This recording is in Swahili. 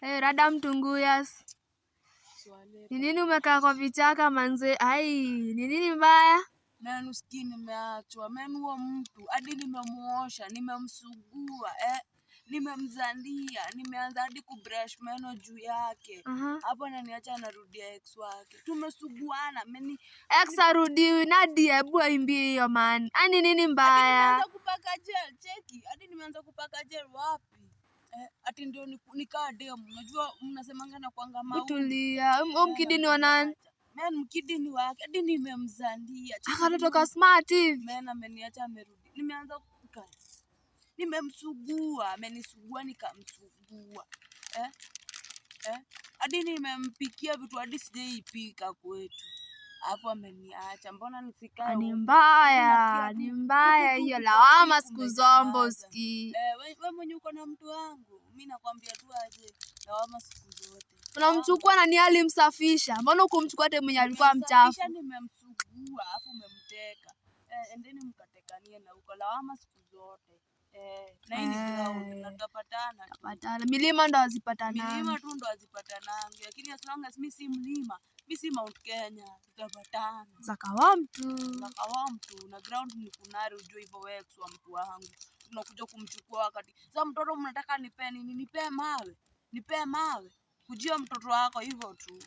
Hey, rada mtunguyas. Ni nini umekaa kwa vichaka manze? Ai, ni nini mbaya? Man, usikii nimeachwa. Man, huo mtu hadi nimemuosha, nimemsugua, eh? Nimemzalia, nimeanza hadi kubrush meno juu yake. Hapo ananiacha anarudia ex wake. Tumesuguana, meni Ex arudiwi Nadia, hebu aimbie hiyo man. Ani nini hadi mbaya? nimeanza kupaka gel, cheki. Hadi nimeanza kupaka gel wapi? Eh, ati ndio nikaa dem. Unajua mnasemanga na kuanga maua. Tulia. Mkidi ni wa nani? Man, mkidi ni wake. Hadi nimemzalia. Cheki. Akatotoka smart hivi. Man ameniacha amerudi. Nimeanza kuka. Nimemsugua, amenisugua nikamsugua. Eh? Eh? Hadi nimempikia vitu hadi sijaipika kwetu. Alafu ameniacha. Mbona nisikae Ni huku? mbaya, Nasikia ni tu mbaya huku tu hiyo kuko lawama siku siku zombo umenyamaza. usikii. Eh, we mwenye uko na mtu wangu, mi nakwambia tu aje, lawama siku zote. Unamchukua na ni alimsafisha. Mbona ukumchukua hata mwenye alikuwa mchafu? Nimemsafisha, nimemsugua, alafu umemteka. Eh, endeni mkatekanie na huko, lawama siku zote. Eh, na hii ni ground na Eh. tutapatana tu. Patana. Milima ndo hazipatanangi. Milima tu ndo hazipatanangi, lakini as long as mi si mlima, mi si Mount Kenya, tutapatana. Zakawa mtu. Nakawa mtu na ground ni kunari, ujue hivyo wewe wa mtu wangu. Tunakuja kumchukua wakati. Sasa mtoto mnataka nipee nini? Nipee mawe. Nipee mawe. Kujia mtoto wako hivyo tu.